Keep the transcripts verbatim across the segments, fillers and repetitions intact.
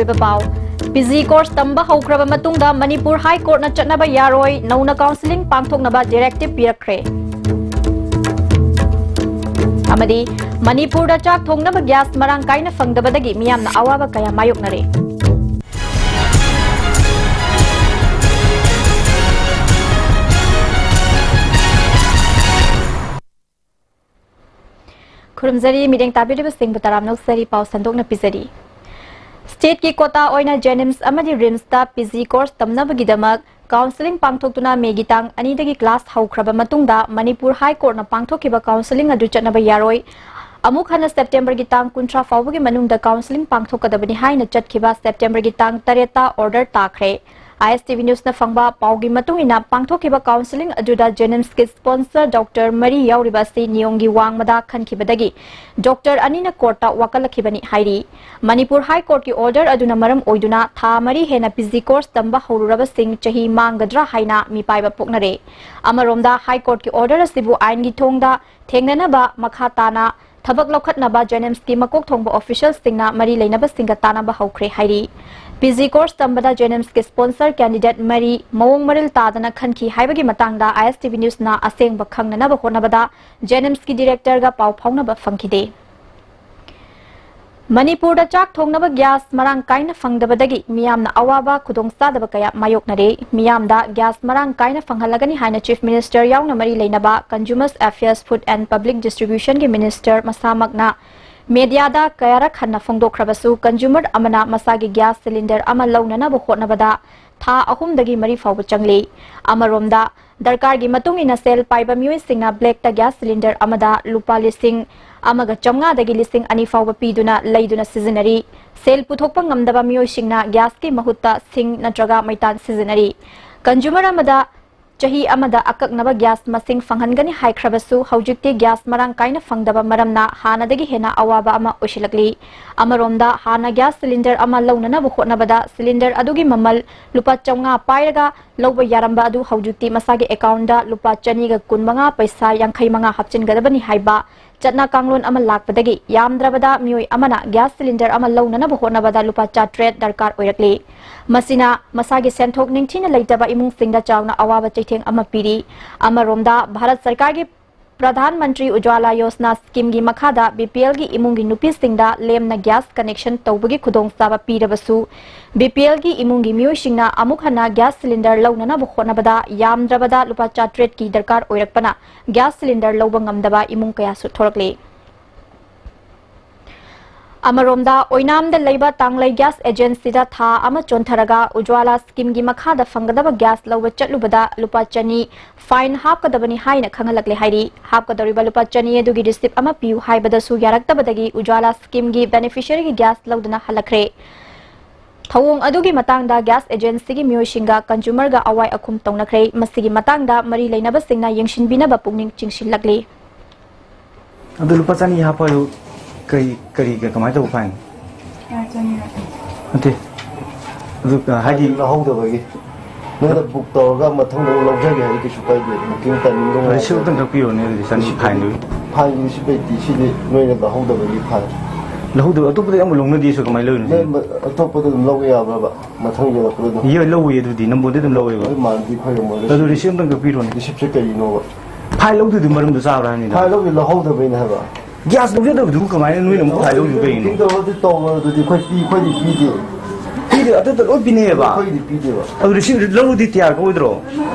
ꯑꯣꯏꯕ ꯄꯥꯎ꯫ P G course ꯇꯝꯕ ꯍꯧꯈ꯭ꯔꯕ ꯃꯇꯨꯡꯗ ꯃꯅꯤꯄꯨꯔ High Courtꯅ ꯆꯠꯅꯕ ꯌꯥꯔꯣꯏ, ꯅꯧꯅ counselling ꯄꯥꯡꯊꯣꯛꯅꯕ directive ꯄꯤꯔꯛꯈ꯭ꯔꯦ꯫ ꯑꯃꯗꯤ ꯃꯅꯤꯄꯨꯔꯗ ꯆꯥꯛ ꯊꯣꯡꯅꯕ gas ꯃꯔꯥꯡ ꯀꯥꯏꯅ ꯐꯪꯗꯕꯗꯒꯤ ꯃꯤꯌꯥꯝꯅ ꯑꯋꯥꯕ ꯀꯌꯥ ꯃꯥꯌꯣꯛꯅꯔꯦ꯫ ꯈꯨꯔꯨꯝꯖꯔꯤ, ꯃꯤꯠꯌꯦꯡ ꯇꯥꯕꯤꯔꯤꯕꯁꯤꯡꯕꯨ ꯇꯔꯥꯝꯅ ꯑꯣꯛꯆꯔꯤ꯫ ꯄꯥꯎ ꯁꯟꯗꯣꯛꯅ ꯄꯤꯖꯔꯤ꯫ Stateꯀꯤ quota ꯑꯣꯏꯅ JNIMS ꯑꯃꯗꯤ RIMSꯇ P G course ꯇꯝꯅꯕꯒꯤꯗꯃꯛ counselling ꯄꯥꯡꯊꯣꯛꯇꯨꯅ Mayꯒꯤ ꯇꯥꯡ ꯑꯅꯤꯗꯒꯤ class ꯍꯧꯈ꯭ꯔꯕ ꯃꯇꯨꯡꯗ ꯃꯅꯤꯄꯨꯔ High Courtꯅ ꯄꯥꯡꯊꯣꯛꯈꯤꯕ counselling ꯑꯗꯨ ꯆꯠꯅꯕ ꯌꯥꯔꯣꯏ꯫ ꯑꯃꯨꯛ ꯍꯟꯅ Septemberꯒꯤ ꯇꯥꯡ ꯀꯨꯟꯊ꯭ꯔꯥ ꯐꯥꯎꯕꯒꯤ ꯃꯅꯨꯡꯗ counselling ꯄꯥꯡꯊꯣꯛꯀꯗꯕꯅꯤ ꯍꯥꯏꯅ ꯆꯠꯈꯤꯕ Septemberꯒꯤ ꯇꯥꯡ ꯇꯔꯦꯠꯇ order ꯇꯥꯈ꯭ꯔꯦ꯫ I S T V Newsꯅ ꯐꯪꯕ ꯄꯥꯎꯒꯤ ꯃꯇꯨꯡ ꯏꯟꯅ, ꯄꯥꯡꯊꯣꯛꯈꯤꯕ counselling ꯑꯗꯨꯗ JNIMSꯀꯤ sponsor doctor ꯃꯔꯤ ꯌꯥꯎꯔꯤꯕ ꯑꯁꯤ ꯅꯤꯌꯣꯝꯒꯤ ꯋꯥꯡꯃꯗ ꯈꯟꯈꯤꯕꯗꯒꯤ doctor ꯑꯅꯤꯅ courtꯇ ꯋꯥꯀꯠꯂꯛꯈꯤꯕꯅꯤ ꯍꯥꯏꯔꯤ꯫ ꯃꯅꯤꯄꯨꯔ High Courtꯀꯤ order ꯑꯗꯨꯅ ꯃꯔꯝ ꯑꯣꯏꯗꯨꯅ ꯊꯥ ꯃꯔꯤ ꯍꯦꯟꯅ P G course ꯇꯝꯕ ꯍꯧꯔꯨꯔꯕꯁꯤꯡ ꯆꯍꯤ ꯃꯥꯡꯒꯗ꯭ꯔꯥ ꯍꯥꯏꯅ ꯃꯤꯄꯥꯏꯕ ꯄꯣꯛꯅꯔꯦ꯫ ꯑꯃꯔꯣꯝꯗ, High Courtꯀꯤ order ꯑꯁꯤꯕꯨ ꯑꯥꯏꯟꯒꯤ ꯊꯣꯡꯗ ꯊꯦꯡꯅꯅꯕ ꯃꯈꯥ ꯇꯥꯅ ꯊꯕꯛ ꯂꯧꯈꯠꯅꯕ JNIMSꯀꯤ ꯃꯀꯣꯛ ꯊꯣꯡꯕ officialꯁꯤꯡꯅ ꯃꯔꯤ ꯂꯩꯅꯕꯁꯤꯡꯒ ꯇꯥꯟꯅꯕ ꯍꯧꯈ꯭ꯔꯦ ꯍꯥꯏꯔꯤ꯫ P G course ꯇꯝꯕꯗ JNIMSꯀꯤ sponsor candidate ꯃꯔꯤ ꯃꯑꯣꯡ ꯃꯔꯤꯜ ꯇꯥꯗꯅ ꯈꯟꯈꯤ ꯍꯥꯏꯕꯒꯤ ꯃꯇꯥꯡꯗ I S T V Newsꯅ ꯑꯁꯦꯡꯕ ꯈꯪꯅꯅꯕ ꯍꯣꯠꯅꯕꯗ JNIMSꯀꯤ directorꯒ ꯄꯥꯎ ꯐꯥꯎꯅꯕ ꯐꯪꯈꯤꯗꯦ꯫ ꯃꯅꯤꯄꯨꯔꯗ ꯆꯥꯛ ꯊꯣꯡꯅꯕ gas ꯃꯔꯥꯡ ꯀꯥꯏꯅ ꯐꯪꯗꯕꯗꯒꯤ ꯃꯤꯌꯥꯝꯅ ꯑꯋꯥꯕ ꯈꯨꯗꯣꯡꯆꯥꯗꯕ ꯀꯌꯥ ꯃꯥꯌꯣꯛꯅꯔꯦ꯫ ꯃꯤꯌꯥꯝꯗ gas ꯃꯔꯥꯡ ꯀꯥꯏꯅ ꯐꯪꯍꯜꯂꯒꯅꯤ ꯍꯥꯏꯅ Chief Minister ꯌꯥꯎꯅ ꯃꯔꯤ ꯂꯩꯅꯕ Consumers Affairs, Food and Public Distributionꯒꯤ minister ꯃꯁꯥꯃꯛꯅ mediaꯗ ꯀꯌꯥꯔꯛ ꯍꯟꯅ ꯐꯣꯡꯗꯣꯛꯈ꯭ꯔꯕꯁꯨ, consumer ꯑꯃꯅ ꯃꯁꯥꯒꯤ gas cylinder ꯑꯃ ꯂꯧꯅꯅꯕ ꯍꯣꯠꯅꯕꯗ ꯊꯥ ꯑꯍꯨꯝꯗꯒꯤ ꯃꯔꯤ ꯐꯥꯎꯕ ꯆꯪꯂꯤ꯫ ꯑꯃꯔꯣꯝꯗ, ꯗꯔꯀꯥꯔꯒꯤ ꯃꯇꯨꯡ ꯏꯟꯅ ꯁꯦꯜ ꯄꯥꯏꯕ ꯃꯤꯑꯣꯏꯁꯤꯡꯅ blackꯇ gas cylinder ꯑꯃꯗ ꯂꯨꯄꯥ ꯂꯤꯁꯤꯡ ꯑꯃꯒ ꯆꯥꯝꯃꯉꯥꯗꯒꯤ ꯂꯤꯁꯤꯡ ꯑꯅꯤ ꯐꯥꯎꯕ ꯄꯤꯗꯨꯅ ꯂꯩꯗꯨꯅ ꯁꯤꯖꯤꯟꯅꯔꯤ꯫ ꯁꯦꯜ ꯄꯨꯊꯣꯛꯄ ꯉꯝꯗꯕ ꯃꯤꯑꯣꯏꯁꯤꯡꯅ gasꯀꯤ ꯃꯍꯨꯠꯇ ꯁꯤꯡ ꯅꯠꯇ꯭ꯔꯒ ꯃꯩꯇꯥꯟ ꯁꯤꯖꯤꯟꯅꯔꯤ꯫ Consumer ꯑꯃꯗ ꯆꯍꯤ ꯑꯃꯗ ꯑꯀꯛꯅꯕ gas ꯃꯁꯤꯡ ꯐꯪꯍꯟꯒꯅꯤ ꯍꯥꯏꯈ꯭ꯔꯕꯁꯨ, ꯍꯧꯖꯤꯛꯇꯤ gas ꯃꯔꯥꯡ ꯀꯥꯏꯅ ꯐꯪꯗꯕ ꯃꯔꯝꯅ ꯍꯥꯟꯅꯗꯒꯤ ꯍꯦꯟꯅ ꯑꯋꯥꯕ ꯑꯃ ꯑꯣꯏꯁꯤꯜꯂꯛꯂꯤ꯫ ꯑꯃꯔꯣꯝꯗ, ꯍꯥꯟꯅ gas cylinder ꯑꯃ ꯂꯧꯅꯅꯕ ꯍꯣꯠꯅꯕꯗ cylinder ꯑꯗꯨꯒꯤ ꯃꯃꯜ ꯂꯨꯄꯥ ꯆꯥꯝꯃꯉꯥ ꯄꯥꯏꯔꯒ ꯂꯧꯕ ꯌꯥꯔꯝꯕ ꯑꯗꯨ ꯍꯧꯖꯤꯛꯇꯤ ꯃꯁꯥꯒꯤ accountꯗ ꯂꯨꯄꯥ ꯆꯅꯤꯒ ꯀꯨꯟꯃꯉꯥ ꯄꯩꯁꯥ ꯌꯥꯡꯈꯩ ꯃꯉꯥ ꯍꯥꯞꯆꯤꯟꯒꯗꯕꯅꯤ ꯍꯥꯏꯕ ꯆꯠꯅ ꯀꯥꯡꯂꯣꯟ ꯑꯃ ꯂꯥꯛꯄꯗꯒꯤ ꯌꯥꯝꯗ꯭ꯔꯕꯗ ꯃꯤꯑꯣꯏ ꯑꯃꯅ gas cylinder ꯑꯃ ꯂꯧꯅꯅꯕ ꯍꯣꯠꯅꯕꯗ ꯂꯨꯄꯥ ꯆꯥꯇ꯭ꯔꯦꯠ ꯗꯔꯀꯥꯔ ꯑꯣꯏꯔꯛꯂꯤ꯫ ꯃꯁꯤꯅ ꯃꯁꯥꯒꯤ ꯁꯦꯟꯊꯣꯛ ꯅꯤꯡꯊꯤꯅ ꯂꯩꯇꯕ ꯏꯃꯨꯡꯁꯤꯡꯗ ꯆꯥꯎꯅ ꯑꯋꯥꯕ ꯆꯩꯊꯦꯡ ꯑꯃ ꯄꯤꯔꯤ꯫ ꯑꯃꯔꯣꯝꯗ ꯚꯥꯔꯠ ꯁꯔꯀꯥꯔꯒꯤ ꯄ꯭ꯔꯙꯥꯟ ꯃꯟꯇ꯭ꯔꯤ ꯎꯖ꯭ꯋꯥꯂꯥ ꯌꯣꯖꯅꯥ scheme ꯒꯤ ꯃꯈꯥꯗ BPL ꯒꯤ ꯏꯃꯨꯡꯒꯤ ꯅꯨꯄꯤꯁꯤꯡꯗ ꯂꯦꯝꯅ gas connection ꯇꯧꯕꯒꯤ ꯈꯨꯗꯣꯡꯆꯥꯕ ꯄꯤꯔꯕꯁꯨ, BPL ꯒꯤ ꯏꯃꯨꯡꯒꯤ ꯃꯤꯑꯣꯏꯁꯤꯡꯅ ꯑꯃꯨꯛ ꯍꯟꯅ gas cylinder ꯂꯧꯅꯅꯕ ꯍꯣꯠꯅꯕꯗ ꯌꯥꯝꯗ꯭ꯔꯕꯗ ꯂꯨꯄꯥ ꯆꯥꯇ꯭ꯔꯦꯠꯀꯤ ꯗꯔꯀꯥꯔ ꯑꯣꯏꯔꯛꯄꯅ gas cylinder ꯂꯧꯕ ꯉꯝꯗꯕ ꯏꯃꯨꯡ ꯀꯌꯥꯁꯨ ꯊꯣꯔꯛꯂꯤ꯫ ꯑꯃꯔꯣꯝꯗ, ꯑꯣꯏꯅꯥꯝꯗ ꯂꯩꯕ ꯇꯥꯡꯂꯩ gas agency ꯗ ꯊꯥ ꯑꯃ ꯆꯣꯟꯊꯔꯒ ꯎꯖ꯭ꯋꯥꯂꯥ scheme ꯒꯤ ꯃꯈꯥꯗ ꯐꯪꯒꯗꯕ gas ꯂꯧꯕ ꯆꯠꯂꯨꯕꯗ ꯂꯨꯄꯥ ꯆꯅꯤ fine ꯍꯥꯞꯀꯗꯕꯅꯤ ꯍꯥꯏꯅ ꯈꯪꯍꯜꯂꯛꯂꯦ ꯍꯥꯏꯔꯤ꯫ ꯍꯥꯞꯀꯗꯧꯔꯤꯕ ꯂꯨꯄꯥ ꯆꯅꯤ ꯑꯗꯨꯒꯤ receipt ꯑꯃ ꯄꯤꯌꯨ ꯍꯥꯏꯕꯗꯁꯨ ꯌꯥꯔꯛꯇꯕꯗꯒꯤ ꯎꯖ꯭ꯋꯥꯂꯥ scheme ꯒꯤ beneficiary ꯒꯤ gas ꯂꯧꯗꯨꯅ ꯍꯜꯂꯛꯈ꯭ꯔꯦ꯫ ꯊꯧꯑꯣꯡ ꯑꯗꯨꯒꯤ ꯃꯇꯥꯡꯗ gas agency ꯒꯤ ꯃꯤꯑꯣꯏꯁꯤꯡꯒ consumer ꯒ ꯑꯋꯥꯏ ꯑꯈꯨꯝ ꯇꯧꯅꯈ꯭ꯔꯦ꯫ ꯃꯁꯤꯒꯤ ꯃꯇꯥꯡꯗ ꯃꯔꯤ ꯂꯩꯅꯕꯁꯤꯡꯅ ꯌꯦꯡꯁꯤꯟꯕꯤꯅꯕ ꯄꯨꯛꯅꯤꯡ ꯆꯤꯡꯁꯤꯜꯂꯛꯂꯤ꯫ ꯑꯗꯨ ꯂꯨꯄꯥ ꯆꯅꯤ ꯍꯥꯞꯄ ꯍꯥꯏꯗꯨ ꯀꯔꯤ, ꯀꯔꯤ, ꯀꯃꯥꯏꯅ ꯇꯧꯕ fine? ꯅꯠꯇꯦ꯫ ꯑꯗꯨ, ꯑ, ꯍꯥꯏꯗꯤ ꯂꯧꯍꯧꯗꯕꯒꯤ꯫ ꯅꯣꯏꯅ book ꯇꯧꯔꯒ ꯃꯊꯪꯗ ꯑꯃꯨꯛ ꯂꯧꯖꯒꯦ ꯍꯥꯏꯗꯤ ꯀꯩꯁꯨ ꯀꯥꯏꯗꯦ꯫ Booking timing ꯗꯣ receipt ꯑꯃꯇꯪ ꯀꯛꯄꯤꯔꯣꯅꯦ ꯑꯗꯨꯗꯤ ꯆꯅꯤ fine ꯗꯨꯒꯤ꯫ Fine ꯒꯤ receipt ꯂꯩꯇꯦ, ꯁꯤꯗꯤ ꯅꯣꯏꯅ ꯂꯧꯍꯧꯗꯕꯒꯤ fine꯫ ꯂꯧꯍꯧꯗꯕ, ꯑꯇꯣꯞꯄꯗꯤ ꯑꯃꯨꯛ ꯂꯧꯅꯗꯦꯁꯨ ꯀꯃꯥꯏꯅ ꯂꯧꯔꯤꯅꯣ ꯁꯤꯗꯤ? ꯅꯣꯏ ꯑꯇꯣꯞꯄꯗ ꯑꯗꯨꯝ ꯂꯧꯕ ꯌꯥꯕ꯭ꯔꯕ? ꯃꯊꯪ ꯌꯧꯔꯛꯄꯗ ꯑꯗꯨꯝ? ꯌꯦ, ꯂꯧꯋꯤ ꯑꯗꯨꯗꯤ, ꯅꯝꯕꯣꯟꯗꯤ ꯑꯗꯨꯝ ꯂꯧꯋꯦꯕ꯫ ꯑꯗꯨ ꯃꯥꯟꯅꯗꯤ ꯑꯩꯈꯣꯏꯒ ꯃꯣꯏꯒ ꯑꯗꯨ receipt ꯑꯝꯇꯪ ꯀꯛꯄꯤꯔꯣꯅꯦ꯫ Receipt ꯁꯦ ꯀꯔꯤꯅꯣꯕ? Fine ꯂꯧꯗꯣꯏꯗꯨ ꯃꯔꯝꯗꯣ ꯆꯥꯕ꯭ꯔꯥ ꯍꯥꯏꯕꯅꯤꯗ꯫ Fine ꯂꯧꯗꯣꯏ ꯂꯧꯍꯧꯗꯕꯩꯅꯦ ꯍꯥꯏꯕ꯫ Gas ꯂꯧꯖꯗꯕꯗꯨꯕꯨ ꯀꯃꯥꯏꯅ ꯅꯣꯏꯅ ꯑꯃꯨꯛ fine ꯂꯧꯗꯣꯏ ꯀꯩꯒꯤꯅꯣ? Booking ꯇꯧꯔꯗꯤ ꯇꯧꯔꯣ ꯑꯗꯨꯗꯤ ꯑꯩꯈꯣꯏ ꯄꯤ-, ꯑꯩꯈꯣꯏꯗꯤ ꯄꯤꯗꯦ꯫ ꯄꯤꯗꯦ, ꯑꯗꯨꯗ ꯂꯣꯏ ꯄꯤꯅꯩꯌꯦꯕ꯫ ꯑꯩꯈꯣꯏꯗꯤ ꯄꯤꯗꯦꯕ꯫ ꯑꯗꯨ receipt ꯂꯧꯔꯗꯤ ꯇꯌꯥꯔ ꯀꯛꯑꯣꯏꯗ꯭ꯔꯣ?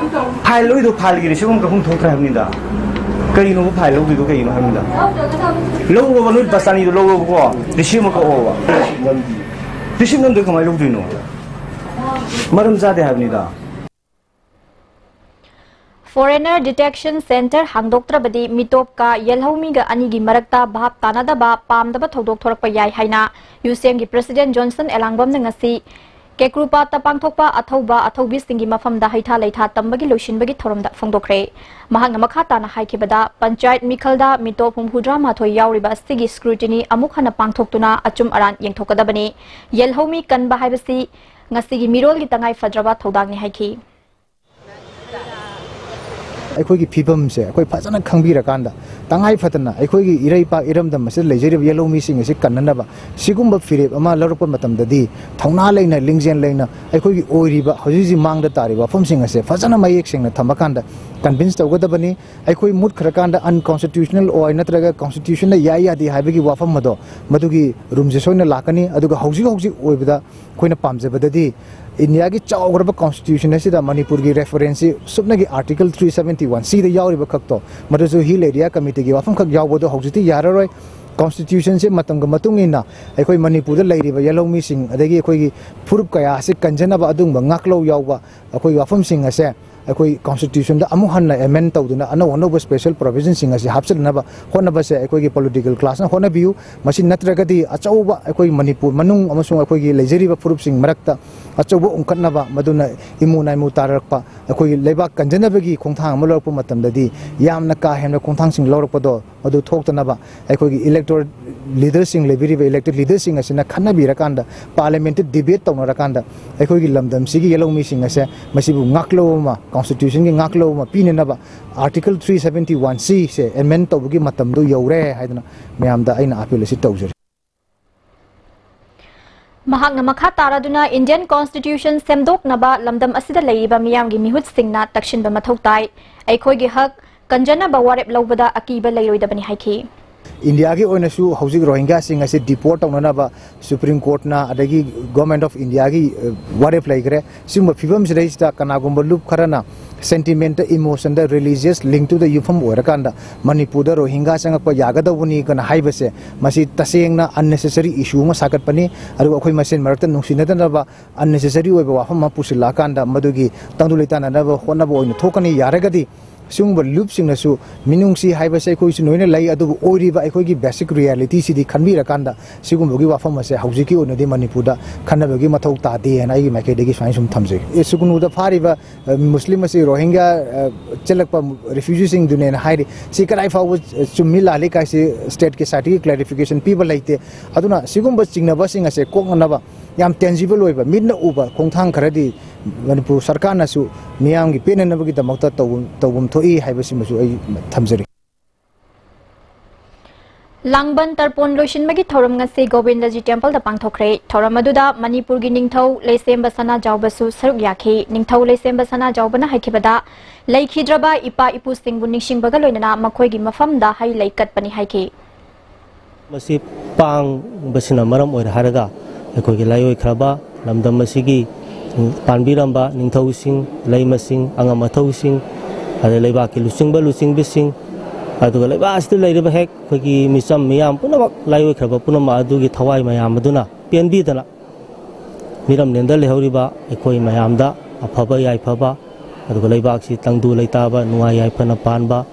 Fine ꯂꯧꯔꯤꯗꯣ fine ꯒꯤ receipt ꯑꯃ ꯀꯛꯐꯝ ꯊꯣꯛꯇ꯭ꯔꯦ ꯍꯥꯏꯕꯅꯤꯗ꯫ ꯀꯩꯅꯣꯕ fine ꯂꯧꯗꯣꯏꯗꯣ ꯀꯩꯒꯤꯅꯣ ꯍꯥꯏꯕꯅꯤꯗ? ꯂꯧꯔꯣꯕ, ꯅꯣꯏ ꯂꯨꯄꯥ ꯆꯅꯤꯗꯣ ꯂꯧꯔꯣꯕꯀꯣ, receipt ꯑꯃ ꯀꯛꯑꯣꯕ꯫ ꯅꯝꯗꯤ꯫ Receipt ꯅꯝꯗ꯭ꯔꯗꯤ ꯀꯃꯥꯏꯅ ꯂꯧꯗꯣꯏꯅꯣ? ꯃꯔꯝ ꯆꯥꯗꯦ ꯍꯥꯏꯕꯅꯤꯗ꯫ Foreigner Detection Centre ꯍꯥꯡꯗꯣꯛꯇ꯭ꯔꯕꯗꯤ ꯃꯤꯇꯣꯞꯀ ꯌꯦꯜꯍꯧꯃꯤꯒ ꯑꯅꯤꯒꯤ ꯃꯔꯛꯇ ꯚꯥꯞ ꯇꯥꯅꯗꯕ, ꯄꯥꯝꯗꯕ ꯊꯧꯗꯣꯛ ꯊꯣꯔꯛꯄ ꯌꯥꯏ ꯍꯥꯏꯅ ꯌꯨꯁꯦꯝꯒꯤ president ꯖꯣꯟꯁꯟ ꯑꯦꯂꯥꯡꯕꯝꯅ ꯉꯁꯤ ꯀꯦꯀ꯭ꯔꯨꯄꯥꯠꯇ ꯄꯥꯡꯊꯣꯛꯄ ꯑꯊꯧꯕ ꯑꯊꯧꯕꯤꯁꯤꯡꯒꯤ ꯃꯐꯝꯗ ꯍꯩꯊꯥ ꯂꯩꯊꯥ ꯇꯝꯕꯒꯤ ꯂꯣꯏꯁꯤꯟꯕꯒꯤ ꯊꯧꯔꯝꯗ ꯐꯣꯡꯗꯣꯛꯈ꯭ꯔꯦ꯫ ꯃꯍꯥꯛꯅ ꯃꯈꯥ ꯇꯥꯅ ꯍꯥꯏꯈꯤꯕꯗ, ꯄꯟꯆꯥꯌꯠ ꯃꯤꯈꯜꯗ ꯃꯤꯇꯣꯞ ꯍꯨꯝꯐꯨꯇꯔꯥ ꯃꯥꯊꯣꯏ ꯌꯥꯎꯔꯤꯕ ꯑꯁꯤꯒꯤ scrutiny ꯑꯃꯨꯛ ꯍꯟꯅ ꯄꯥꯡꯊꯣꯛꯇꯨꯅ ꯑꯆꯨꯝ ꯑꯔꯥꯟ ꯌꯦꯡꯊꯣꯛꯀꯗꯕꯅꯤ꯫ ꯌꯦꯜꯍꯧꯃꯤ ꯀꯟꯕ ꯍꯥꯏꯕꯁꯤ ꯉꯁꯤꯒꯤ ꯃꯤꯔꯣꯜꯒꯤ ꯇꯉꯥꯏ ꯐꯗ꯭ꯔꯕ ꯊꯧꯗꯥꯡꯅꯤ ꯍꯥꯏꯈꯤ꯫ ꯑꯩꯈꯣꯏꯒꯤ ꯐꯤꯕꯝꯁꯦ ꯑꯩꯈꯣꯏ ꯐꯖꯅ ꯈꯪꯕꯤꯔꯀꯥꯟꯗ, ꯇꯉꯥꯏ ꯐꯗꯅ ꯑꯩꯈꯣꯏꯒꯤ ꯏꯔꯩꯄꯥꯛ ꯏꯔꯝꯗꯝ ꯑꯁꯤꯗ ꯂꯩꯖꯔꯤꯕ ꯌꯦꯜꯍꯧꯃꯤꯁꯤꯡ ꯑꯁꯤ ꯀꯟꯅꯅꯕ ꯁꯤꯒꯨꯝꯕ ꯐꯤꯔꯦꯞ ꯑꯃ ꯂꯧꯔꯛꯄ ꯃꯇꯝꯗꯗꯤ, ꯊꯧꯅꯥ ꯂꯩꯅ, ꯂꯤꯡꯖꯦꯜ ꯂꯩꯅ ꯑꯩꯈꯣꯏꯒꯤ ꯑꯣꯏꯔꯤꯕ, ꯍꯧꯖꯤꯛ ꯍꯧꯖꯤꯛ ꯃꯥꯡꯗ ꯇꯥꯔꯤꯕ ꯋꯥꯐꯝꯁꯤꯡ ꯑꯁꯦ ꯐꯖꯅ ꯃꯌꯦꯛ ꯁꯦꯡꯅ ꯊꯝꯃꯀꯥꯟꯗ convince ꯇꯧꯒꯗꯕꯅꯤ꯫ ꯑꯩꯈꯣꯏ ꯃꯨꯠꯈ꯭ꯔꯀꯥꯟꯗ unconstitutional ꯑꯣꯏ ꯅꯠꯇ꯭ꯔꯒ constitutionꯅ ꯌꯥꯏ ꯌꯥꯗꯦ ꯍꯥꯏꯕꯒꯤ ꯋꯥꯐꯝ ꯑꯗꯣ, ꯃꯗꯨꯒꯤ ꯔꯨꯝꯁꯦ ꯁꯣꯏꯅ ꯂꯥꯛꯀꯅꯤ꯫ ꯑꯗꯨꯒ ꯍꯧꯖꯤꯛ ꯍꯧꯖꯤꯛ ꯑꯣꯏꯕꯗ ꯑꯩꯈꯣꯏꯅ ꯄꯥꯝꯖꯕꯗꯗꯤ, ꯏꯟꯗꯤꯌꯥꯒꯤ ꯆꯥꯎꯈ꯭ꯔꯕ constitution ꯑꯁꯤꯗ ꯃꯅꯤꯄꯨꯔꯒꯤ referenceꯁꯤ ꯁꯨꯞꯅꯒꯤ Article three seventy one Cꯗ ꯌꯥꯎꯔꯤꯕ ꯈꯛꯇꯣ, ꯃꯗꯨꯁꯨ Hill Area Committeeꯒꯤ ꯋꯥꯐꯝꯈꯛ ꯌꯥꯎꯕꯗꯣ ꯍꯧꯖꯤꯛꯇꯤ ꯌꯥꯔꯔꯣꯏ꯫ Constitutionꯁꯦ ꯃꯇꯝꯒ ꯃꯇꯨꯡ ꯏꯟꯅ ꯑꯩꯈꯣꯏ ꯃꯅꯤꯄꯨꯔꯗ ꯂꯩꯔꯤꯕ ꯌꯦꯜꯍꯧꯃꯤꯁꯤꯡ, ꯑꯗꯒꯤ ꯑꯩꯈꯣꯏꯒꯤ ꯐꯨꯔꯨꯞ ꯀꯌꯥ ꯑꯁꯤ ꯀꯟꯖꯅꯕ ꯑꯗꯨꯒꯨꯝꯕ ꯉꯥꯛꯂꯧ ꯌꯥꯎꯕ ꯑꯩꯈꯣꯏ ꯋꯥꯐꯝꯁꯤꯡ ꯑꯁꯦ ꯑꯩꯈꯣꯏ constitutionꯗ ꯑꯃꯨꯛ ꯍꯟꯅ amend ꯇꯧꯗꯨꯅ ꯑꯅꯧ ꯑꯅꯧꯕ special provisionꯁꯤꯡ ꯑꯁꯤ ꯍꯥꯞꯆꯤꯟꯅꯕ ꯍꯣꯠꯅꯕꯁꯦ ꯑꯩꯈꯣꯏꯒꯤ political classꯅ ꯍꯣꯠꯅꯕꯤꯌꯨ꯫ ꯃꯁꯤ ꯅꯠꯇ꯭ꯔꯒꯗꯤ ꯑꯆꯧꯕ ꯑꯩꯈꯣꯏ ꯃꯅꯤꯄꯨꯔ ꯃꯅꯨꯡ ꯑꯃꯁꯨꯡ ꯑꯩꯈꯣꯏꯒꯤ ꯂꯩꯖꯔꯤꯕ ꯐꯨꯔꯨꯞꯁꯤꯡ ꯃꯔꯛꯇ ꯑꯆꯧꯕ ꯎꯪꯈꯠꯅꯕ, ꯃꯗꯨꯅ ꯏꯃꯨ ꯅꯥꯏꯃꯨ ꯇꯥꯔꯛꯄ, ꯑꯩꯈꯣꯏꯒꯤ ꯂꯩꯕꯥꯛ ꯀꯟꯖꯅꯕꯒꯤ ꯈꯣꯡꯊꯥꯡ ꯑꯃ ꯂꯧꯔꯛꯄ ꯃꯇꯝꯗꯗꯤ ꯌꯥꯝꯅ ꯀꯥ ꯍꯦꯟꯅ ꯈꯣꯡꯊꯥꯡꯁꯤꯡ ꯂꯧꯔꯛꯄꯗꯣ ꯃꯗꯨ ꯊꯣꯛꯇꯅꯕ ꯑꯩꯈꯣꯏꯒꯤ electoral leaderꯁꯤꯡ, ꯂꯩꯕꯤꯔꯤꯕ elected leaderꯁꯤꯡ ꯑꯁꯤꯅ ꯈꯟꯅꯕꯤꯔꯀꯥꯟꯗ, parliamentꯇ debate ꯇꯧꯅꯔꯀꯥꯟꯗ, ꯑꯩꯈꯣꯏꯒꯤ ꯂꯝꯗꯝꯁꯤꯒꯤ ꯌꯦꯜꯍꯧꯃꯤꯁꯤꯡ ꯑꯁꯦ ꯃꯁꯤꯕꯨ ꯉꯥꯛꯂꯧ ꯑꯃ, constitutionꯒꯤ ꯉꯥꯛꯂꯧ ꯑꯃ ꯄꯤꯅꯅꯕ Article three seventy one Cꯁꯦ amend ꯇꯧꯕꯒꯤ ꯃꯇꯝꯗꯨ ꯌꯧꯔꯦ ꯍꯥꯏꯗꯅ ꯃꯌꯥꯝꯗ ꯑꯩꯅ appeal ꯑꯁꯤ ꯇꯧꯖꯔꯤ꯫ ꯃꯍꯥꯛꯅ ꯃꯈꯥ ꯇꯥꯔꯗꯨꯅ Indian Constitution ꯁꯦꯝꯗꯣꯛꯅꯕ ꯂꯝꯗꯝ ꯑꯁꯤꯗ ꯂꯩꯔꯤꯕ ꯃꯤꯌꯥꯝꯒꯤ ꯃꯤꯍꯨꯠꯁꯤꯡꯅ ꯇꯛꯁꯤꯟꯕ ꯃꯊꯧ ꯇꯥꯏ꯫ ꯑꯩꯈꯣꯏꯒꯤ ꯍꯛ ꯀꯟꯖꯅꯕ ꯋꯥꯔꯦꯞ ꯂꯧꯕꯗ ꯑꯀꯤꯕ ꯂꯩꯔꯣꯏꯗꯕꯅꯤ ꯍꯥꯏꯈꯤ꯫ ꯏꯟꯗꯤꯌꯥꯒꯤ ꯑꯣꯏꯅꯁꯨ ꯍꯧꯖꯤꯛ ꯔꯣꯍꯤꯡꯒ꯭ꯌꯥꯁꯤꯡ ꯑꯁꯤ deport ꯇꯧꯅꯅꯕ Supreme Courtꯅ ꯑꯗꯒꯤ Government of Indiaꯒꯤ, ꯑ, ꯋꯥꯔꯦꯞ ꯂꯩꯈ꯭ꯔꯦ꯫ ꯁꯤꯒꯨꯝꯕ ꯐꯤꯕꯝꯁꯤꯗꯩꯁꯤꯗ ꯀꯅꯥꯒꯨꯝꯕ ꯂꯨꯞ ꯈꯔꯅ sentimentꯇ, emotionꯗ, religious linkꯇꯨꯗ ꯌꯨꯝꯐꯝ ꯑꯣꯏꯔꯀꯥꯟꯗ ꯃꯅꯤꯄꯨꯔꯗ ꯔꯣꯍꯤꯡꯒ꯭ꯌꯥ ꯆꯪꯉꯛꯄ ꯌꯥꯒꯗꯧꯕꯅꯤ ꯀꯅ ꯍꯥꯏꯕꯁꯦ, ꯃꯁꯤ ꯇꯁꯦꯡꯅ unnecessary issue ꯑꯃ ꯁꯥꯒꯠꯄꯅꯤ꯫ ꯑꯗꯨꯒ ꯑꯩꯈꯣꯏ ꯃꯁꯦꯟ ꯃꯔꯛꯇ ꯅꯨꯡꯁꯤꯅꯗꯅꯕ unnecessary ꯑꯣꯏꯕ ꯋꯥꯐꯝ ꯑꯃ ꯄꯨꯁꯤꯜꯂꯛꯑꯀꯥꯟꯗ ꯃꯗꯨꯒꯤ ꯇꯪꯗꯨ ꯂꯩꯇꯥꯅꯅꯕ ꯍꯣꯠꯅꯕ ꯑꯣꯏꯅ ꯊꯣꯛꯀꯅꯤ꯫ ꯌꯥꯔꯒꯗꯤ ꯁꯤꯒꯨꯝꯕ ꯂꯨꯞꯁꯤꯡꯅꯁꯨ, ꯃꯤꯅꯨꯡꯁꯤ ꯍꯥꯏꯕꯁꯦ ꯑꯩꯈꯣꯏꯁꯨ ꯂꯣꯏꯅ ꯂꯩ, ꯑꯗꯨꯕꯨ ꯑꯣꯏꯔꯤꯕ ꯑꯩꯈꯣꯏꯒꯤ basic realityꯁꯤꯗꯤ ꯈꯟꯕꯤꯔꯀꯥꯟꯗ ꯁꯤꯒꯨꯝꯕꯒꯤ ꯋꯥꯐꯝ ꯑꯁꯦ ꯍꯧꯖꯤꯛꯀꯤ ꯑꯣꯏꯅꯗꯤ ꯃꯅꯤꯄꯨꯔꯗ ꯈꯟꯅꯕꯒꯤ ꯃꯊꯧ ꯇꯥꯗꯦ ꯍꯥꯏꯅ ꯑꯩꯒꯤ ꯃꯥꯏꯀꯩꯗꯒꯤ ꯁꯨꯃꯥꯏꯅ ꯁꯨꯝ ꯊꯝꯖꯒꯦ꯫ ꯑꯦ, ꯁꯨꯒꯅꯨꯗ ꯐꯥꯔꯤꯕ, ꯑ, ꯃꯨꯁꯂꯤꯝ ꯑꯁꯤ ꯔꯣꯍꯤꯡꯒ꯭ꯌꯥ, ꯑ, ꯆꯦꯜꯂꯛꯄ refugeeꯁꯤꯡꯗꯨꯅꯦꯅ ꯍꯥꯏꯔꯤ꯫ ꯁꯤ ꯀꯗꯥꯏ ꯐꯥꯎꯕ, ꯑ, ꯆꯨꯝꯃꯤ ꯂꯥꯜꯂꯤ ꯀꯥꯏꯁꯤ stateꯀꯤ sideꯇꯒꯤ clarification ꯄꯤꯕ ꯂꯩꯇꯦ꯫ ꯑꯗꯨꯅ ꯁꯤꯒꯨꯝꯕ ꯆꯤꯡꯅꯕꯁꯤꯡ ꯑꯁꯦ ꯀꯣꯛꯅꯅꯕ ꯌꯥꯝ tangible ꯑꯣꯏꯕ, ꯃꯤꯠꯅ ꯎꯕ ꯈꯣꯡꯊꯥꯡ ꯈꯔꯗꯤ ꯃꯅꯤꯄꯨꯔ ꯁꯔꯀꯥꯔꯅꯁꯨ ꯃꯤꯌꯥꯝꯒꯤ ꯄꯦꯟꯅꯅꯕꯒꯤꯗꯃꯛꯇ ꯇꯧꯐꯝ, ꯇꯧꯐꯝ ꯊꯣꯛꯏ ꯍꯥꯏꯕꯁꯤꯃꯁꯨ ꯑꯩ ꯊꯝꯖꯔꯤ꯫ ꯂꯥꯡꯕꯟ ꯇꯔꯄꯣꯟ ꯂꯣꯏꯁꯤꯟꯕꯒꯤ ꯊꯧꯔꯝ ꯉꯁꯤ ꯒꯣꯕꯤꯟꯗꯖꯤ ꯇꯦꯝꯄꯜꯗ ꯄꯥꯡꯊꯣꯛꯈ꯭ꯔꯦ꯫ ꯊꯧꯔꯝ ꯑꯗꯨꯗ ꯃꯅꯤꯄꯨꯔꯒꯤ ꯅꯤꯡꯊꯧ ꯂꯩꯁꯦꯝꯕ ꯁꯅꯥꯖꯥꯎꯕꯁꯨ ꯁꯔꯨꯛ ꯌꯥꯈꯤ꯫ ꯅꯤꯡꯊꯧ ꯂꯩꯁꯦꯝꯕ ꯁꯅꯥꯖꯥꯎꯕꯅ ꯍꯥꯏꯈꯤꯕꯗ, ꯂꯩꯈꯤꯗ꯭ꯔꯕ ꯏꯄꯥ ꯏꯄꯨꯁꯤꯡꯕꯨ ꯅꯤꯡꯁꯤꯡꯕꯒ ꯂꯣꯏꯅꯅ ꯃꯈꯣꯏꯒꯤ ꯃꯐꯝꯗ ꯍꯩ ꯂꯩ ꯀꯠꯄꯅꯤ ꯍꯥꯏꯈꯤ꯫ ꯃꯁꯤ ꯄꯥꯡꯕꯁꯤꯅ ꯃꯔꯝ ꯑꯣꯏꯔꯦ ꯍꯥꯏꯔꯒ, ꯑꯩꯈꯣꯏꯒꯤ ꯂꯥꯏꯑꯣꯏꯈ꯭ꯔꯕ ꯂꯝꯗꯝ ꯑꯁꯤꯒꯤ ꯄꯥꯟꯕꯤꯔꯝꯕ ꯅꯤꯡꯊꯧꯁꯤꯡ, ꯂꯩꯃꯁꯤꯡ, ꯑꯉꯝ ꯑꯊꯧꯁꯤꯡ, ꯑꯗꯩ ꯂꯩꯕꯥꯛꯀꯤ ꯂꯨꯆꯤꯡꯕ ꯂꯨꯆꯤꯡꯕꯤꯁꯤꯡ, ꯑꯗꯨꯒ ꯂꯩꯕꯥꯛ ꯑꯁꯤꯗ ꯂꯩꯔꯤꯕ ꯍꯦꯛ ꯑꯩꯈꯣꯏꯒꯤ ꯃꯤꯆꯝ ꯃꯤꯌꯥꯝ ꯄꯨꯝꯅꯃꯛ, ꯂꯥꯏꯑꯣꯏꯈ꯭ꯔꯕ ꯄꯨꯝꯅꯃꯛ ꯑꯗꯨꯒꯤ ꯊꯋꯥꯏ ꯃꯌꯥꯝ ꯑꯗꯨꯅ ꯄꯦꯟꯕꯤꯗꯅ ꯃꯤꯔꯝꯂꯦꯟꯗ ꯂꯩꯍꯧꯔꯤꯕ ꯑꯩꯈꯣꯏ ꯃꯌꯥꯝꯗ ꯑꯐꯕ ꯌꯥꯏꯐꯕ, ꯑꯗꯨꯒ ꯂꯩꯕꯥꯛꯁꯤ ꯇꯪꯗꯨ ꯂꯩꯇꯥꯕ, ꯅꯨꯡꯉꯥꯏ ꯌꯥꯏꯐꯅ ꯄꯥꯟꯕ,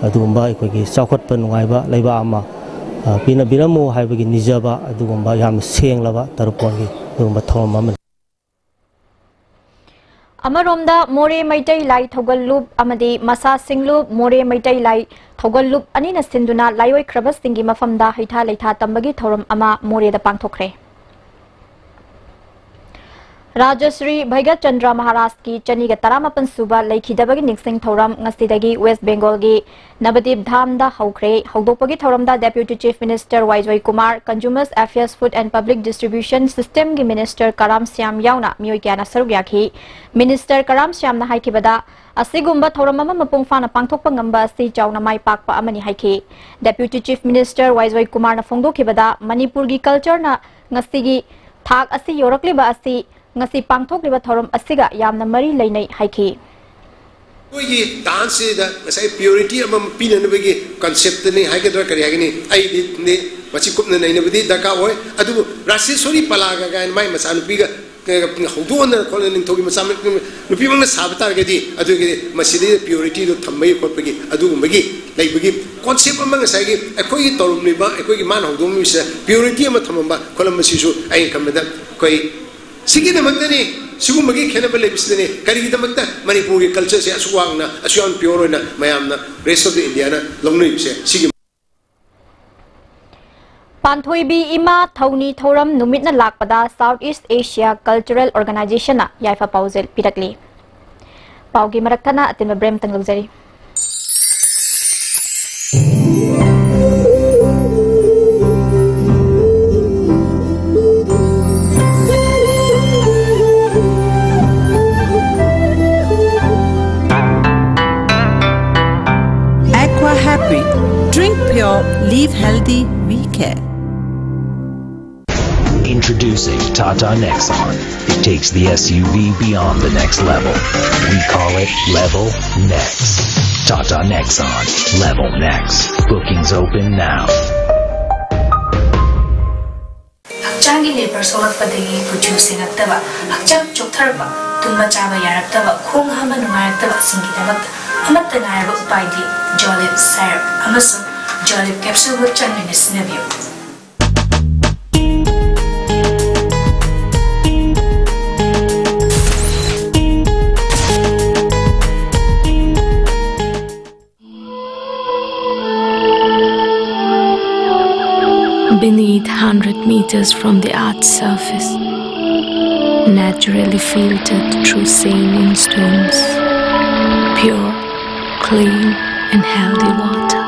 ꯑꯗꯨꯒꯨꯝꯕ ꯑꯩꯈꯣꯏꯒꯤ ꯆꯥꯎꯈꯠꯄ ꯅꯨꯡꯉꯥꯏꯕ ꯂꯩꯕꯥꯛ ꯑꯃ, ꯑ, ꯄꯤꯅꯕꯤꯔꯝꯃꯨ ꯍꯥꯏꯕꯒꯤ ꯅꯤꯖꯕ, ꯑꯗꯨꯒꯨꯝꯕ ꯌꯥꯝꯅ ꯁꯦꯡꯂꯕ ꯇꯔꯨꯄꯣꯟꯒꯤ ꯑꯗꯨꯒꯨꯝꯕ ꯊꯧꯔꯝ ꯑꯃꯅꯤ꯫ ꯑꯃꯔꯣꯝꯗ ꯃꯣꯔꯦ ꯃꯩꯇꯩ ꯂꯥꯏ ꯊꯧꯒꯜ ꯂꯨꯞ ꯑꯃꯗꯤ ꯃꯁꯥ ꯁꯤꯡꯂꯨꯞ ꯃꯣꯔꯦ ꯃꯩꯇꯩ ꯂꯥꯏ ꯊꯧꯒꯜ ꯂꯨꯞ ꯑꯅꯤꯅ ꯁꯤꯟꯗꯨꯅ ꯂꯥꯏꯑꯣꯏꯈ꯭ꯔꯕꯁꯤꯡꯒꯤ ꯃꯐꯝꯗ ꯍꯩꯊꯥ ꯂꯩꯊꯥ ꯇꯝꯕꯒꯤ ꯊꯧꯔꯝ ꯑꯃ ꯃꯣꯔꯦꯗ ꯄꯥꯡꯊꯣꯛꯈ꯭ꯔꯦ꯫ ꯔꯥꯖꯁ꯭ꯔꯤ ꯚꯩꯒꯆꯟꯗ꯭ꯔ ꯃꯍꯥꯔꯥꯖꯀꯤ ꯆꯅꯤꯒ ꯇꯔꯥꯃꯥꯄꯟ ꯁꯨꯕ ꯂꯩꯈꯤꯗꯕꯒꯤ ꯅꯤꯡꯁꯤꯡ ꯊꯧꯔꯝ ꯉꯁꯤꯗꯒꯤ ꯋꯦꯁ ꯕꯦꯡꯒꯣꯜꯒꯤ ꯅꯕꯗꯤꯞ ꯙꯥꯝꯗ ꯍꯧꯈ꯭ꯔꯦ꯫ ꯍꯧꯗꯣꯛꯄꯒꯤ ꯊꯧꯔꯝꯗ Deputy Chief Minister ꯋꯥꯏꯖꯣꯏ Kumar, Consumer Affairs, Food and Public Distribution Systemꯒꯤ Minister ꯀꯔꯥꯝ ꯁ꯭ꯌꯥꯝ ꯌꯥꯎꯅ ꯃꯤꯑꯣꯏ ꯀꯌꯥꯅ ꯁꯔꯨꯛ ꯌꯥꯈꯤ꯫ Minister ꯀꯔꯥꯝ ꯁ꯭ꯌꯥꯝꯅ ꯍꯥꯏꯈꯤꯕꯗ, ꯑꯁꯤꯒꯨꯝꯕ ꯊꯧꯔꯝ ꯑꯃ ꯃꯄꯨꯡ ꯐꯥꯅ ꯄꯥꯡꯊꯣꯛꯄ ꯉꯝꯕ ꯑꯁꯤ ꯆꯥꯎꯅ ꯃꯥꯏ ꯄꯥꯛꯄ ꯑꯃꯅꯤ ꯍꯥꯏꯈꯤ꯫ Deputy Chief Minister ꯋꯥꯏꯖꯣꯏ ꯀꯨꯃꯥꯔꯅ ꯐꯣꯡꯗꯣꯛꯈꯤꯕꯗ, ꯃꯅꯤꯄꯨꯔꯒꯤ cultureꯅ ꯉꯁꯤꯒꯤ ꯊꯥꯛ ꯑꯁꯤ ꯌꯧꯔꯛꯂꯤꯕ ꯑꯁꯤ ꯉꯁꯤ ꯄꯥꯡꯊꯣꯛꯂꯤꯕ ꯊꯧꯔꯝ ꯑꯁꯤꯒ ꯌꯥꯝꯅ ꯃꯔꯤ ꯂꯩꯅꯩ ꯍꯥꯏꯈꯤ꯫ ꯑꯩꯈꯣꯏꯒꯤ danceꯁꯤꯗ ꯉꯁꯥꯏ purity ꯑꯃ ꯄꯤꯅꯅꯕꯒꯤ conceptꯅꯤ ꯍꯥꯏꯒꯗ꯭ꯔꯥ ꯀꯔꯤ ꯍꯥꯏꯒꯅꯤ, ꯑꯩꯗꯤ ꯃꯁꯤ ꯀꯨꯞꯅ ꯅꯩꯅꯕꯗꯤ ꯗꯔꯀꯥꯔ ꯑꯣꯏ꯫ ꯑꯗꯨꯕꯨ ꯔꯥꯁꯦꯁ꯭ꯋꯔꯤ ꯄꯂꯥꯒ ꯀꯥꯏꯅ ꯃꯥꯏ ꯃꯆꯥꯅꯨꯄꯤꯒ, ꯑꯦ, ꯍꯧꯗꯣꯛꯍꯟꯗꯅ ꯈꯣꯠꯂꯒ ꯅꯤꯡꯊꯧꯒꯤ ꯃꯆꯥ ꯅꯨꯄꯤꯃꯛꯅ ꯁꯥꯕ ꯇꯥꯔꯒꯗꯤ, ꯑꯗꯨꯒꯤ ꯃꯁꯤꯗ purityꯗꯨ ꯊꯝꯕꯒꯤ ꯈꯣꯠꯄꯒꯤ ꯑꯗꯨꯒꯨꯝꯕꯒꯤ ꯂꯩꯕꯒꯤ concept ꯑꯃ ꯉꯁꯥꯏꯒꯤ ꯑꯩꯈꯣꯏꯒꯤ ꯇꯧꯔꯝꯂꯤꯕ, ꯑꯩꯈꯣꯏꯒꯤ ꯃꯥꯅ ꯍꯧꯗꯣꯛꯂꯝꯃꯤꯕꯁꯤꯗ purity ꯑꯃ ꯊꯝꯃꯝꯕ ꯈꯣꯠꯂꯝꯕꯁꯤꯁꯨ ꯑꯩꯅ ꯈꯟꯕꯗ ꯑꯩꯈꯣꯏ ꯁꯤꯒꯤꯗꯃꯛꯇꯅꯤ, ꯁꯤꯒꯨꯝꯕꯒꯤ ꯈꯦꯠꯅꯕ ꯂꯩꯕꯁꯤꯗꯅꯤ ꯀꯔꯤꯒꯤꯗꯃꯛꯇ ꯃꯅꯤꯄꯨꯔꯒꯤ cultureꯁꯦ ꯑꯁꯨꯛ ꯋꯥꯡꯅ, ꯑꯁꯨꯛ ꯌꯥꯝ pure ꯑꯣꯏꯅ ꯃꯌꯥꯝꯅ rest of the Indiaꯅ ꯂꯧꯅꯔꯤꯕꯁꯦ꯫ ꯁꯤꯒꯤ ꯄꯥꯟꯊꯣꯏꯕꯤ ꯏꯃꯥ ꯊꯧꯅꯤ ꯊꯧꯔꯝ ꯅꯨꯃꯤꯠꯅ ꯂꯥꯛꯄꯗ South East Asia Cultural Organizationꯅ ꯌꯥꯏꯐ ꯄꯥꯎꯖꯦꯜ ꯄꯤꯔꯛꯂꯤ꯫ ꯄꯥꯎꯒꯤ ꯃꯔꯛ ꯊꯠꯅ ꯑꯇꯦꯟꯕ ꯕ꯭ꯔꯦꯛ ꯑꯃꯇꯪ ꯂꯧꯖꯔꯤ꯫ Aqua Happy. Drink pure, live healthy, we care. Introducing Tata Nexon. It takes the S U V beyond the next level. We call it Level Next. Tata Nexon. Level Next. Bookings open now. ꯍꯛꯆꯥꯡꯒꯤ labour ꯁꯣꯛꯂꯛꯄꯗꯒꯤ ꯀꯨꯆꯨ ꯁꯦꯡꯉꯛꯇꯕ, ꯍꯛꯆꯥꯡ ꯆꯣꯛꯊꯔꯛꯄ, ꯇꯨꯝꯕ ꯆꯥꯕ ꯌꯥꯔꯛꯇꯕ, ꯈꯣꯡ ꯍꯥꯝꯕ ꯅꯨꯡꯉꯥꯏꯔꯛꯇꯕꯁꯤꯡꯒꯤꯗꯃꯛꯇ ꯑꯃꯠꯇ ꯉꯥꯏꯔꯕ ꯎꯄꯥꯏꯗꯤ ꯖꯣꯂꯤꯞ ꯁꯥꯏꯔꯞ ꯑꯃꯁꯨꯡ ꯖꯣꯂꯤꯞ ꯀꯦꯞꯁꯨꯜꯕꯨ ꯆꯥꯡ ꯅꯥꯏꯅ ꯁꯤꯖꯤꯟꯅꯕꯤꯌꯨ꯫ Beneath, hundred meters from the earth's surface, naturally filtered through saline stones, pure, clean and healthy water.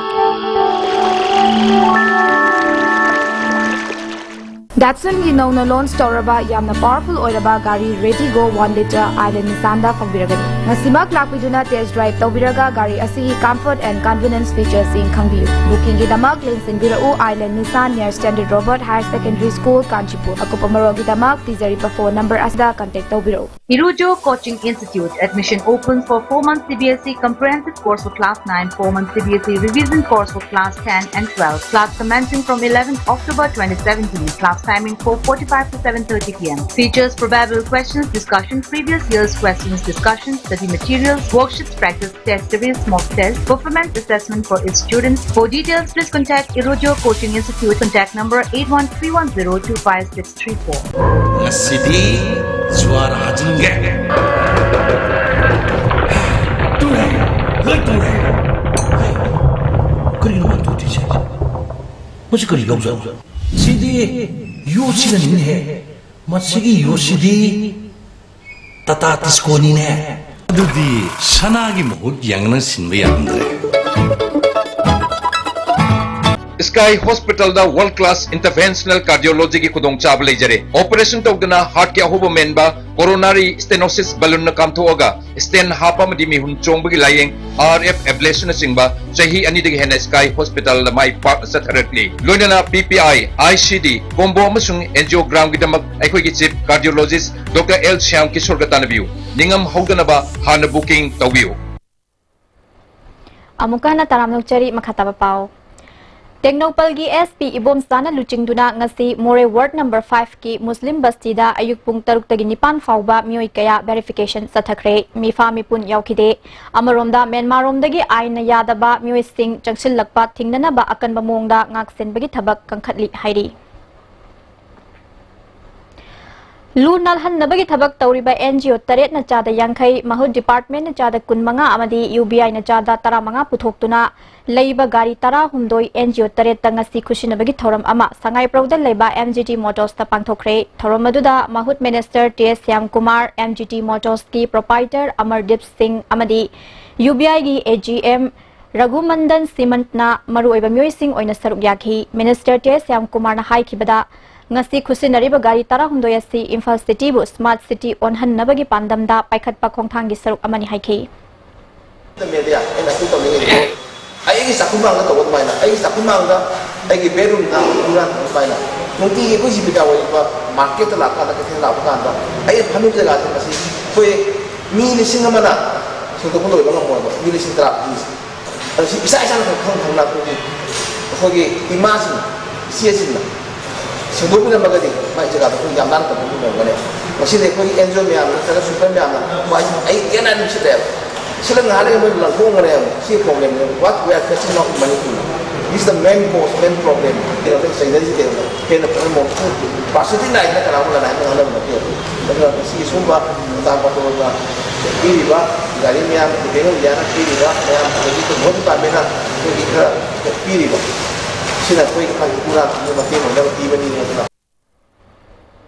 Datsunꯒꯤ ꯅꯧꯅ ꯂꯣꯟꯆ ꯇꯧꯔꯕ ꯌꯥꯝꯅ ꯄꯥꯋꯔꯐꯨꯜ ꯑꯣꯏꯔꯕ ꯒꯥꯔꯤ Retigo one litre Island Nissanꯗ ꯐꯪꯕꯤꯔꯒꯅꯤ꯫ ꯉꯁꯤꯃꯛ ꯂꯥꯛꯄꯤꯗꯨꯅ ꯇꯦꯁ ꯗ꯭ꯔꯥꯏꯚ ꯇꯧꯕꯤꯔꯒ ꯒꯥꯔꯤ ꯑꯁꯤꯒꯤ comfort and convenience featuresꯁꯤꯡ ꯈꯪꯕꯤꯌꯨ꯫ ꯕꯨꯀꯤꯡꯒꯤꯗꯃꯛ ꯂꯦꯡꯁꯤꯟꯕꯤꯔꯛꯎ Island Nissan near Standard Robert Higher Secondary School, Kanchipur꯫ ꯑꯀꯨꯞꯄ ꯃꯔꯣꯜꯒꯤꯗꯃꯛ ꯄꯤꯖꯔꯤꯕ ꯐꯣꯟ ꯅꯝꯕꯔ ꯑꯁꯤꯗ ꯀꯟꯇꯦꯛ ꯇꯧꯕꯤꯔꯛꯎ꯫ Irujo Coaching Institute. Admission open for four months C B S E comprehensive course for class nine, four months C B S E revision course for class ten and twelve. Class commencing from eleventh October twenty seventeen. Class timing four forty-five to seven thirty p m. Features: probable questions, discussion, previous year's questions, discussion, study materials, worksheets, practice test series, mock test, performance assessment for each student. For details, please contact Irujo Coaching Institute. Contact number eight one three one zero two five six three four. ꯉꯁꯤꯗꯤ ꯖ꯭ꯋꯥꯔ ꯍꯥꯖꯤꯟꯒꯦ꯫ ꯇꯨꯔꯦ, ꯂꯣꯏ ꯇꯨꯔꯦ꯫ ꯀꯔꯤꯅꯣ ꯃꯥ ꯇꯨꯗ꯭ꯔꯤꯁꯦ? ꯃꯁꯤ ꯀꯔꯤ ꯂꯧꯖꯥꯠꯅꯣ? ꯁꯤꯗꯤ ꯌꯣꯠꯁꯤꯅꯅꯤꯅꯦꯍꯦ꯫ ꯃꯁꯤꯒꯤ ꯌꯣꯠꯁꯤꯗꯤ ꯇꯥꯇꯥ ꯇꯤꯁꯀꯣꯅꯤꯅꯦ꯫ ꯑꯗꯨꯗꯤ ꯁꯅꯥꯒꯤ ꯃꯍꯨꯠ ꯌꯥꯡꯅ ꯁꯤꯟꯕ ꯌꯥꯔꯝꯗ꯭ꯔꯦ꯫ Sky Hospitalꯗ world class interventional cardiologyꯒꯤ ꯈꯨꯗꯣꯡꯆꯥꯕ ꯂꯩꯖꯔꯦ꯫ Operation ꯇꯧꯗꯅ heartꯀꯤ ꯑꯍꯣꯕ ꯃꯦꯟꯕ, coronary stenosis balloonꯅ ꯀꯥꯝꯊꯣꯛꯑꯒ stent ꯍꯥꯞꯄ ꯑꯃꯗꯤ ꯃꯤꯍꯨꯟ ꯆꯣꯡꯕꯒꯤ ꯂꯥꯌꯦꯡ, RF ablationꯅꯆꯤꯡꯕ ꯆꯍꯤ ꯑꯅꯤꯗꯒꯤ ꯍꯦꯟꯅ Sky Hospitalꯗ ꯃꯥꯏ ꯄꯥꯛꯅ ꯆꯠꯊꯔꯛꯂꯤ꯫ ꯂꯣꯏꯅꯅ PPI, ICD, combo ꯑꯃꯁꯨꯡ angiogramꯒꯤꯗꯃꯛ ꯑꯩꯈꯣꯏꯒꯤ chief cardiologist Doctor L Shyam ꯀꯤꯁꯣꯔꯒ ꯇꯥꯟꯅꯕꯤꯌꯨ꯫ ꯅꯤꯡꯉꯝ ꯍꯧꯗꯅꯕ ꯍꯥꯟꯅ booking ꯇꯧꯕꯤꯌꯨ꯫ ꯑꯃꯨꯛꯀ ꯍꯟꯅ ꯇꯔꯥꯝꯅ ꯑꯣꯛꯆꯔꯤ꯫ ꯃꯈꯥ ꯇꯥꯕ ꯄꯥꯎ꯫ ꯇꯦꯡꯅꯧꯄꯜꯒꯤ SP ꯏꯕꯣꯝꯆꯥꯅ ꯂꯨꯆꯤꯡꯗꯨꯅ ꯉꯁꯤ ꯃꯣꯔꯦ ward number fiveꯀꯤ ꯃꯨꯁꯂꯤꯝ ꯕꯁꯇꯤꯗ ꯑꯌꯨꯛ ꯄꯨꯡ ꯇꯔꯨꯛꯇꯒꯤ ꯅꯤꯄꯥꯟ ꯐꯥꯎꯕ ꯃꯤꯑꯣꯏ ꯀꯌꯥ verification ꯆꯠꯊꯈ꯭ꯔꯦ꯫ ꯃꯤꯐꯥ ꯃꯤꯄꯨꯟ ꯌꯥꯎꯈꯤꯗꯦ꯫ ꯑꯃꯔꯣꯝꯗ ꯃ꯭ꯌꯥꯟꯃꯥꯔꯔꯣꯝꯗꯒꯤ ꯑꯥꯏꯟꯅ ꯌꯥꯗꯕ ꯃꯤꯑꯣꯏꯁꯤꯡ ꯆꯪꯁꯤꯜꯂꯛꯄ ꯊꯤꯡꯅꯅꯕ ꯑꯀꯟꯕ ꯃꯑꯣꯡꯗ ꯉꯥꯛꯁꯦꯟꯕꯒꯤ ꯊꯕꯛ ꯀꯟꯈꯠꯂꯤ ꯍꯥꯏꯔꯤ꯫ ꯂꯨ ꯅꯥꯜꯍꯟꯅꯕꯒꯤ ꯊꯕꯛ ꯇꯧꯔꯤꯕ NGO ꯇꯔꯦꯠꯅ ꯆꯥꯗ ꯌꯥꯡꯈꯩ, ꯃꯍꯨꯠ departmentꯅ ꯆꯥꯗ ꯀꯨꯟꯃꯉꯥ ꯑꯃꯗꯤ UBIꯅ ꯆꯥꯗ ꯇꯔꯥꯃꯉꯥ ꯄꯨꯊꯣꯛꯇꯨꯅ ꯂꯩꯕ ꯒꯥꯔꯤ ꯇꯔꯥꯍꯨꯝꯗꯣꯏ NGO ꯇꯔꯦꯠꯇ ꯉꯁꯤ ꯈꯨꯠꯁꯤꯟꯅꯕꯒꯤ ꯊꯧꯔꯝ ꯑꯃ ꯁꯉꯥꯏꯄ꯭ꯔꯧꯗ ꯂꯩꯕ MGT Motorsꯇ ꯄꯥꯡꯊꯣꯛꯈ꯭ꯔꯦ꯫ ꯊꯧꯔꯝ ꯑꯗꯨꯗ ꯃꯍꯨꯠ minister T S Shyamkumar, MGT Motorsꯀꯤ proprietor ꯑꯃꯔꯗꯤꯞ ꯁꯤꯡ ꯑꯃꯗꯤ UBIꯒꯤ AGM ꯔꯘꯨꯃꯟꯗꯟ ꯁꯤꯃꯟꯠꯅ ꯃꯔꯨꯑꯣꯏꯕ ꯃꯤꯑꯣꯏꯁꯤꯡ ꯑꯣꯏꯅ ꯁꯔꯨꯛ ꯌꯥꯈꯤ꯫ Minister T S ꯁ꯭ꯌꯥꯝꯀꯨꯃꯥꯔꯅ ꯍꯥꯏꯈꯤꯕꯗ, ꯉꯁꯤ ꯈꯨꯠꯁꯤꯟꯅꯔꯤꯕ ꯒꯥꯔꯤ ꯇꯔꯥꯍꯨꯝꯗꯣꯏ ꯑꯁꯤ ꯏꯝꯐꯥꯜ cityꯕꯨ smart city ꯑꯣꯟꯍꯟꯅꯕꯒꯤ ꯄꯥꯟꯗꯝꯗ ꯄꯥꯏꯈꯠꯄ ꯈꯣꯡꯊꯥꯡꯒꯤ ꯁꯔꯨꯛ ꯑꯃꯅꯤ ꯍꯥꯏꯈꯤ꯫ Media, ꯑꯩꯅ ꯑꯗꯨ ꯇꯧꯅꯤꯡꯉꯤꯗꯤ, ꯑꯩꯒꯤ ꯆꯥꯛꯈꯨꯝ ꯃꯥꯡꯗ ꯇꯧꯕ ꯑꯗꯨꯃꯥꯏꯅ, ꯑꯩꯒꯤ ꯆꯥꯛꯈꯨꯝ ꯃꯥꯡꯗ, ꯑꯩꯒꯤ bedroomꯗ ꯍꯨꯔꯥꯟꯕ ꯑꯗꯨꯃꯥꯏꯅ, ꯅꯨꯡꯇꯤꯒꯤ ꯑꯩꯈꯣꯏ ꯖꯤꯕꯤꯀꯥ ꯑꯣꯏꯔꯤꯕ marketꯇ ꯂꯥꯛꯄ ꯀꯥꯟꯗ, ꯀꯩꯊꯦꯜ ꯂꯥꯛꯄ ꯀꯥꯟꯗ, ꯑꯩꯅ ꯐꯝꯃꯤꯕ ꯖꯒꯥꯁꯦ ꯃꯁꯤ ꯑꯩꯈꯣꯏ ꯃꯤ ꯂꯤꯁꯤꯡ ꯑꯃꯅ ꯁꯦꯡꯗꯣꯛꯄ ꯂꯣꯏꯕ ꯉꯝꯃꯣꯏꯕ, ꯃꯤ ꯂꯤꯁꯤꯡ ꯇꯔꯥ ꯐꯝꯃꯤꯁꯦ꯫ ꯑꯗꯨ ꯁꯤ ꯏꯁꯥ ꯏꯁꯥꯅ ꯈꯪ ꯈꯪꯅ ꯑꯩꯈꯣꯏꯒꯤ, ꯑꯩꯈꯣꯏꯒꯤ ꯏꯃꯥꯁꯤꯡ, ꯏꯆꯦꯁꯤꯡꯅ ꯁꯦꯡꯗꯣꯛꯄꯤꯔꯝꯃꯒꯗꯤ ꯃꯥꯏ ꯖꯒꯥꯗꯣ ꯑꯩꯈꯣꯏ ꯌꯥꯝ ꯅꯥꯟꯅ ꯊꯝꯕ ꯉꯝꯒꯅꯤ꯫ ꯃꯁꯤꯗꯤ ꯑꯩꯈꯣꯏꯒꯤ NGO ꯃꯌꯥꯝ ꯅꯠꯇ꯭ꯔꯒ super ꯃꯌꯥꯝꯅ ꯃꯥꯏ ꯑꯩ ꯇꯦꯟꯅ ꯑꯗꯨꯝ ꯁꯤꯠꯂꯦꯕ꯫ ꯁꯤꯠꯂ ꯉꯥꯏꯍꯥꯛ ꯂꯩꯔꯒ ꯃꯣꯏ ꯂꯪꯊꯣꯛꯑꯝꯒꯅꯦꯕ꯫ ꯁꯤ problemꯅꯦꯕ꯫ What we are facing now in Manipur, this is the main cause, main problem꯫ ꯀꯩꯅꯣꯗ ꯆꯩꯅꯔꯤꯁꯤ ꯀꯩꯅꯣꯗ ꯍꯦꯟꯅ ꯐꯖꯅ ꯃꯑꯣꯡ percentage ꯅꯥꯏꯗꯅ ꯀꯅꯥꯒꯨꯝꯕ ꯀꯅꯥ ꯍꯥꯏꯅ ꯉꯥꯡꯅꯕ ꯅꯠꯇꯦꯕ꯫ ꯑꯗꯨꯅ ꯃꯁꯤꯒꯤ ꯁꯨꯝꯕ ꯃꯇꯥꯡ ꯄꯥꯊꯣꯛꯑꯒ ꯄꯤꯔꯤꯕ ꯒꯥꯔꯤ ꯃꯌꯥꯝ, Revenue Indiaꯅ ꯄꯤꯔꯤꯕ ꯃꯌꯥꯝ, ꯑꯗꯒꯤ ꯑꯩꯈꯣꯏ health departmentꯅ ꯑꯩꯈꯣꯏꯒꯤ ꯈꯔ ꯄꯤꯔꯤꯕ, ꯁꯤ ꯑꯩꯈꯣꯏ ꯃꯅꯤꯄꯨꯔ ꯔꯥꯖ꯭ꯌꯒꯤ ꯃꯇꯦꯡ ꯑꯣꯏꯅꯕ ꯄꯤꯕꯅꯤ ꯑꯗꯨꯅ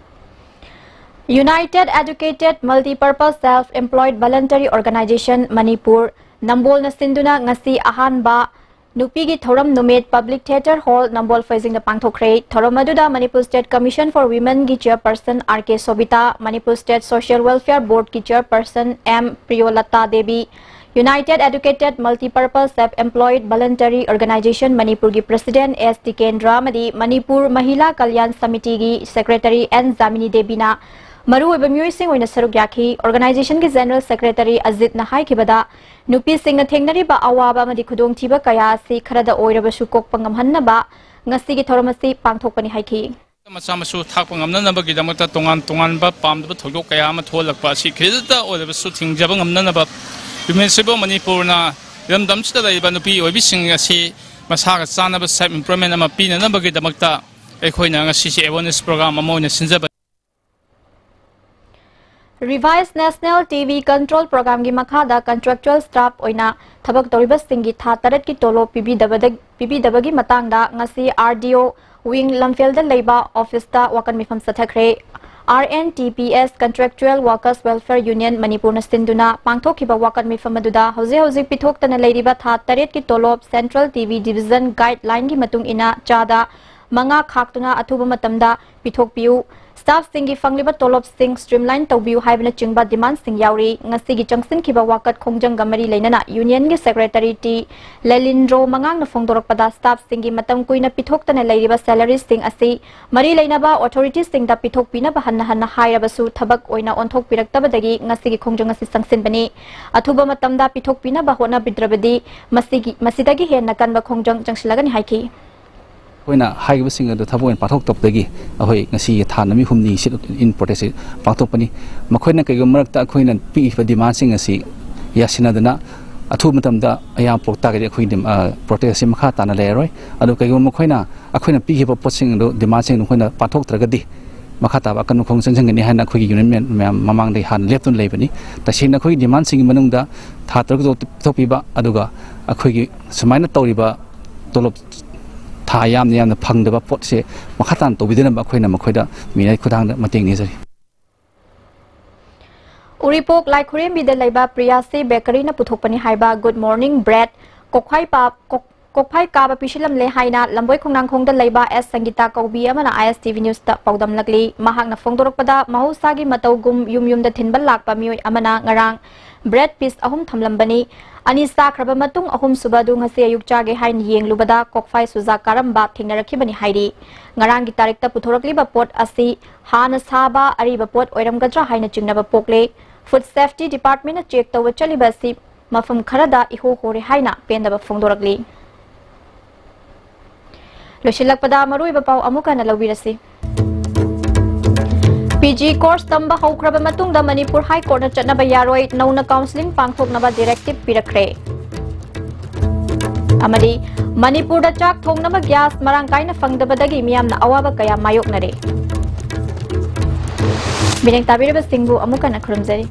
United Educated Multipurpose Self-Employed Voluntary Organization Manipur, ꯅꯝꯕꯣꯜꯅ ꯁꯤꯟꯗꯨꯅ ꯉꯁꯤ ꯑꯍꯥꯟꯕ ꯅꯨꯄꯤꯒꯤ ꯊꯧꯔꯝ ꯅꯨꯃꯤꯠ Public Theatre Hall, ꯅꯝꯕꯣꯜ ꯐꯩꯖꯤꯡꯗ ꯄꯥꯡꯊꯣꯛꯈ꯭ꯔꯦ꯫ ꯊꯧꯔꯝ ꯑꯗꯨꯗ Manipur State Commission for Women ꯒꯤ Chairperson R K Sobita, Manipur State Social Welfare Board ꯒꯤ Chairperson M Priyolata Devi, United Educated Multipurpose Self-Employed Voluntary Organization ꯃꯅꯤꯄꯨꯔꯒꯤ President S ꯇꯤꯀꯦꯟꯗ꯭ꯔ ꯑꯃꯗꯤ ꯃꯅꯤꯄꯨꯔ ꯃꯍꯤꯂꯥ ꯀꯜꯌꯥꯟ ꯁꯃꯤꯇꯤꯒꯤ Secretary N ꯖꯥꯃꯤꯅꯤ ꯗꯦꯕꯤꯅ ꯃꯔꯨꯑꯣꯏꯕ ꯃꯤꯑꯣꯏꯁꯤꯡ ꯑꯣꯏꯅ ꯁꯔꯨꯛ ꯌꯥꯈꯤ꯫ Organization ꯒꯤ General Secretary ꯑꯖꯤꯠꯅ ꯍꯥꯏꯈꯤꯕꯗ, ꯅꯨꯄꯤꯁꯤꯡꯅ ꯊꯦꯡꯅꯔꯤꯕ ꯑꯋꯥꯕ ꯑꯃꯗꯤ ꯈꯨꯗꯣꯡꯊꯤꯕ ꯀꯌꯥ ꯑꯁꯤ ꯈꯔꯗ ꯑꯣꯏꯔꯕꯁꯨ ꯀꯣꯛꯄ ꯉꯝꯍꯟꯅꯕ ꯉꯁꯤꯒꯤ ꯊꯧꯔꯝ ꯑꯁꯤ ꯄꯥꯡꯊꯣꯛꯄꯅꯤ ꯍꯥꯏꯈꯤ꯫ ꯃꯆꯥ ꯃꯁꯨ ꯊꯥꯛꯄ ꯉꯝꯅꯅꯕꯒꯤꯗꯃꯛꯇ ꯇꯣꯉꯥꯟ ꯇꯣꯉꯥꯟꯕ ꯄꯥꯝꯗꯕ ꯊꯧꯗꯣꯛ ꯀꯌꯥ ꯑꯃ ꯊꯣꯛꯍꯜꯂꯛꯄ ꯑꯁꯤ ꯈꯤꯇꯗ ꯑꯣꯏꯔꯕꯁꯨ ꯊꯤꯡꯖꯕ ꯉꯝꯅꯅꯕ, ꯌꯨꯃꯦꯟꯁꯤꯕꯨ ꯃꯅꯤꯄꯨꯔꯅ ꯏꯔꯝꯗꯝꯁꯤꯗ ꯂꯩꯔꯤꯕ ꯅꯨꯄꯤ ꯑꯣꯏꯕꯤꯁꯤꯡ ꯑꯁꯤ ꯃꯁꯥꯒ ꯆꯥꯟꯅꯕ self employment ꯑꯃ ꯄꯤꯅꯅꯕꯒꯤꯗꯃꯛꯇ ꯑꯩꯈꯣꯏꯅ ꯉꯁꯤꯁꯦ awareness program ꯑꯃ ꯑꯣꯏꯅ ꯁꯤꯟꯖꯕ꯫ Revised National T V Control Program ꯒꯤ ꯃꯈꯥꯗ contractual staff ꯑꯣꯏꯅ ꯊꯕꯛ ꯇꯧꯔꯤꯕꯁꯤꯡꯒꯤ ꯊꯥ ꯇꯔꯦꯠꯀꯤ ꯇꯣꯂꯣꯞ ꯄꯤꯕꯤꯗꯕꯗ-, ꯄꯤꯕꯤꯗꯕꯒꯤ ꯃꯇꯥꯡꯗ ꯉꯁꯤ R D O wing ꯂꯝꯐꯦꯜꯗ ꯂꯩꯕ office ꯇ ꯋꯥꯀꯠ ꯃꯤꯐꯝ ꯆꯠꯊꯈ꯭ꯔꯦ꯫ R N T P S Contractual Workers Welfare Union ꯃꯅꯤꯄꯨꯔꯅ ꯁꯤꯟꯗꯨꯅ ꯄꯥꯡꯊꯣꯛꯈꯤꯕ ꯋꯥꯀꯠ ꯃꯤꯐꯝ ꯑꯗꯨꯗ ꯍꯧꯖꯤꯛ ꯍꯧꯖꯤꯛ ꯄꯤꯊꯣꯛꯇꯅ ꯂꯩꯔꯤꯕ ꯊꯥ ꯇꯔꯦꯠꯀꯤ ꯇꯣꯂꯣꯞ Central T V Division guideline ꯒꯤ ꯃꯇꯨꯡ ꯏꯟꯅ ꯆꯥꯗ ꯃꯉꯥ ꯈꯥꯛꯇꯨꯅ ꯑꯊꯨꯕ ꯃꯇꯝꯗ ꯄꯤꯊꯣꯛꯄꯤꯌꯨ, staff ꯁꯤꯡꯒꯤ ꯐꯪꯂꯤꯕ ꯇꯣꯂꯣꯞꯁꯤꯡ streamline ꯇꯧꯕꯤꯌꯨ ꯍꯥꯏꯕꯅꯆꯤꯡꯕ demand ꯁꯤꯡ ꯌꯥꯎꯔꯤ꯫ ꯉꯁꯤꯒꯤ ꯆꯪꯁꯤꯟꯈꯤꯕ ꯋꯥꯀꯠ ꯈꯣꯡꯖꯪꯒ ꯃꯔꯤ ꯂꯩꯅꯅ union ꯒꯤ Secretary T ꯂꯂꯤꯟꯗ꯭ꯔꯣ ꯃꯉꯥꯡꯅ ꯐꯣꯡꯗꯣꯔꯛꯄꯗ, staff ꯁꯤꯡꯒꯤ ꯃꯇꯝ ꯀꯨꯏꯅ ꯄꯤꯊꯣꯛꯇꯅ ꯂꯩꯔꯤꯕ salary ꯁꯤꯡ ꯑꯁꯤ ꯃꯔꯤ ꯂꯩꯅꯕ authority ꯁꯤꯡꯗ ꯄꯤꯊꯣꯛꯄꯤꯅꯕ ꯍꯟꯅ ꯍꯟꯅ ꯍꯥꯏꯔꯕꯁꯨ ꯊꯕꯛ ꯑꯣꯏꯅ ꯑꯣꯟꯊꯣꯛꯄꯤꯔꯛꯇꯕꯗꯒꯤ ꯉꯁꯤꯒꯤ ꯈꯣꯡꯖꯪ ꯑꯁꯤ ꯆꯪꯁꯤꯟꯕꯅꯤ꯫ ꯑꯊꯨꯕ ꯃꯇꯝꯗ ꯄꯤꯊꯣꯛꯄꯤꯅꯕ ꯍꯣꯠꯅꯕꯤꯗ꯭ꯔꯕꯗꯤ ꯃꯁꯤꯒꯤ, ꯃꯁꯤꯗꯒꯤ ꯍꯦꯟꯅ ꯀꯟꯕ ꯈꯣꯡꯖꯪ ꯆꯪꯁꯤꯜꯂꯒꯅꯤ ꯍꯥꯏꯈꯤ꯫ ꯑꯩꯈꯣꯏꯅ ꯍꯥꯏꯈꯤꯕꯁꯤꯡ ꯑꯗꯨ ꯊꯕꯛ ꯑꯣꯏꯅ ꯄꯥꯡꯊꯣꯛꯇꯕꯗꯒꯤ ꯑꯩꯈꯣꯏ ꯉꯁꯤ ꯊꯥ ꯅꯨꯃꯤꯠ ꯍꯨꯝꯅꯤ sit in protest ꯁꯤ ꯄꯥꯡꯊꯣꯛꯄꯅꯤ꯫ ꯃꯈꯣꯏꯅ ꯀꯩꯒꯨꯝꯕ ꯃꯔꯛꯇ ꯑꯩꯈꯣꯏꯅ ꯄꯤꯈꯤꯕ demand ꯁꯤꯡ ꯑꯁꯤ ꯌꯥꯁꯤꯟꯅꯗꯅ ꯑꯊꯨꯕ ꯃꯇꯝꯗ ꯑꯌꯥꯕ ꯄꯨꯔꯛ ꯇꯥꯔꯒꯗꯤ ꯑꯩꯈꯣꯏꯒꯤ dim-, ꯑ, protest ꯑꯁꯤ ꯃꯈꯥ ꯇꯥꯅ ꯂꯩꯔꯔꯣꯏ꯫ ꯑꯗꯨ ꯀꯩꯒꯨꯝꯕ ꯃꯈꯣꯏꯅ ꯑꯩꯈꯣꯏꯅ ꯄꯤꯈꯤꯕ ꯄꯣꯠꯁꯤꯡ ꯑꯗꯨ, demand ꯁꯤꯡ ꯑꯗꯨ ꯃꯈꯣꯏꯅ ꯄꯥꯡꯊꯣꯛꯇ꯭ꯔꯒꯗꯤ ꯃꯈꯥ ꯇꯥꯕ ꯑꯀꯟꯕ ꯈꯣꯡ ꯆꯪꯁꯤꯟꯒꯅꯤ ꯍꯥꯏꯅ ꯑꯩꯈꯣꯏꯒꯤ union ꯃꯌꯥꯝ ꯃꯃꯥꯡꯗꯒꯤ ꯍꯥꯟꯅ ꯂꯦꯞꯇꯨꯅ ꯂꯩꯕꯅꯤ꯫ ꯇꯁꯦꯡꯅ ꯑꯩꯈꯣꯏꯒꯤ demand ꯁꯤꯡꯒꯤ ꯃꯅꯨꯡꯗ ꯊꯥ ꯇꯔꯨꯛ ꯄꯤꯊꯣꯛꯄꯤꯕ, ꯑꯗꯨꯒ ꯑꯩꯈꯣꯏꯒꯤ ꯁꯨꯃꯥꯏꯅ ꯇꯧꯔꯤꯕ ꯇꯣꯂꯣꯞ ꯊꯥ ꯌꯥꯝꯅ ꯌꯥꯝꯅ ꯐꯪꯗꯕ ꯄꯣꯠꯁꯦ ꯃꯈꯥ ꯇꯥꯅ ꯇꯧꯕꯤꯗꯅꯕ ꯑꯩꯈꯣꯏꯅ ꯃꯈꯣꯏꯗ ꯃꯤꯅꯥꯏ ꯈꯨꯠꯊꯥꯡꯗ ꯃꯇꯦꯡ ꯅꯤꯖꯔꯤ꯫ ꯎꯔꯤꯄꯣꯛ ꯂꯥꯏꯈꯨꯔꯦꯝꯕꯤꯗ ꯂꯩꯕ ꯄ꯭ꯔꯤꯌꯥꯁꯤ ꯕꯦꯀꯔꯤꯅ ꯄꯨꯊꯣꯛꯄꯅꯤ ꯍꯥꯏꯕ ꯒꯨꯗ ꯃꯣꯔꯅꯤꯡ ꯕ꯭ꯔꯦꯗ ꯀꯣꯛꯐꯥꯏ ꯄꯥ-, ꯀꯣꯛ-, ꯀꯣꯛꯐꯥꯏ ꯀꯥꯕ ꯄꯤꯁꯤꯜꯂꯝꯂꯦ ꯍꯥꯏꯅ ꯂꯝꯕꯣꯏ ꯈꯣꯡꯅꯥꯡꯈꯣꯡꯗ ꯂꯩꯕ ꯑꯦꯁ ꯁꯪꯒꯤꯇꯥ ꯀꯧꯕꯤ ꯑꯃꯅ ꯑꯥꯏ ꯑꯦꯁ ꯇꯤ ꯚꯤ ꯅ꯭ꯌꯨꯁꯇ ꯄꯥꯎꯗꯝꯂꯛꯂꯤ꯫ ꯃꯍꯥꯛꯅ ꯐꯣꯡꯗꯣꯔꯛꯄꯗ, ꯃꯍꯧꯁꯥꯒꯤ ꯃꯇꯧꯒꯨꯝ ꯌꯨꯝ ꯌꯨꯝꯗ ꯊꯤꯟꯕ ꯂꯥꯛꯄ ꯃꯤꯑꯣꯏ ꯑꯃꯅ ꯉꯔꯥꯡ ꯕ꯭ꯔꯦꯗ ꯄꯤꯁ ꯑꯍꯨꯝ ꯊꯝꯂꯝꯕꯅꯤ꯫ ꯑꯅꯤ ꯆꯥꯈ꯭ꯔꯕ ꯃꯇꯨꯡ ꯑꯍꯨꯝꯁꯨꯕ ꯑꯗꯨ ꯉꯁꯤ ꯑꯌꯨꯛ ꯆꯥꯒꯦ ꯍꯥꯏꯅ ꯌꯦꯡꯂꯨꯕꯗ ꯀꯣꯛꯐꯥꯏ ꯆꯨꯖꯥꯛ ꯀꯥꯔꯝꯕ ꯊꯦꯡꯅꯔꯛꯈꯤꯕꯅꯤ ꯍꯥꯏꯔꯤ꯫ ꯉꯔꯥꯡꯒꯤ ꯇꯥꯔꯤꯛꯇ ꯄꯨꯊꯣꯔꯛꯂꯤꯕ ꯄꯣꯠ ꯑꯁꯤ ꯍꯥꯟꯅ ꯁꯥꯕ ꯑꯔꯤꯕ ꯄꯣꯠ ꯑꯣꯏꯔꯝꯒꯗ꯭ꯔꯥ ꯍꯥꯏꯅ ꯆꯤꯡꯅꯕ ꯄꯣꯛꯂꯦ꯫ ꯐꯨꯗ ꯁꯦꯐꯇꯤ ꯗꯤꯄꯥꯔꯠꯃꯦꯟꯅ ꯆꯦꯛ ꯇꯧꯕ ꯆꯠꯂꯤꯕ ꯑꯁꯤ ꯃꯐꯝ ꯈꯔꯗ ꯏꯍꯣ ꯍꯣꯔꯦ ꯍꯥꯏꯅ ꯄꯦꯟꯗꯕ ꯐꯣꯡꯗꯣꯔꯛꯂꯤ꯫ ꯂꯣꯏꯁꯤꯜꯂꯛꯄꯗ ꯃꯔꯨꯑꯣꯏꯕ ꯄꯥꯎ ꯑꯃꯨꯛ ꯍꯟꯅ ꯂꯧꯕꯤꯔꯁꯤ꯫ ꯄꯤ ꯖꯤ ꯀꯣꯔꯁ ꯇꯝꯕ ꯍꯧꯈ꯭ꯔꯕ ꯃꯇꯨꯡꯗ ꯃꯅꯤꯄꯨꯔ ꯍꯥꯏ ꯀꯣꯔꯠꯅ ꯆꯠꯅꯕ ꯌꯥꯔꯣꯏ, ꯅꯧꯅ ꯀꯥꯎꯟꯁꯤꯂꯤꯡ ꯄꯥꯡꯊꯣꯛꯅꯕ ꯗꯤꯔꯦꯛꯇꯤꯚ ꯄꯤꯔꯛꯈ꯭ꯔꯦ꯫ ꯑꯃꯗꯤ ꯃꯅꯤꯄꯨꯔꯗ ꯆꯥꯛ ꯊꯣꯡꯅꯕ ꯒ꯭ꯌꯥꯁ ꯃꯔꯥꯡ ꯀꯥꯏꯅ ꯐꯪꯗꯕꯗꯒꯤ ꯃꯤꯌꯥꯝꯅ ꯑꯋꯥꯕ ꯀꯌꯥ ꯃꯥꯌꯣꯛꯅꯔꯦ꯫ ꯃꯤꯠꯌꯦꯡ ꯇꯥꯕꯤꯔꯤꯕꯁꯤꯡꯕꯨ ꯑꯃꯨꯛ ꯍꯟꯅ ꯈꯨꯔꯨꯝꯖꯔꯤ꯫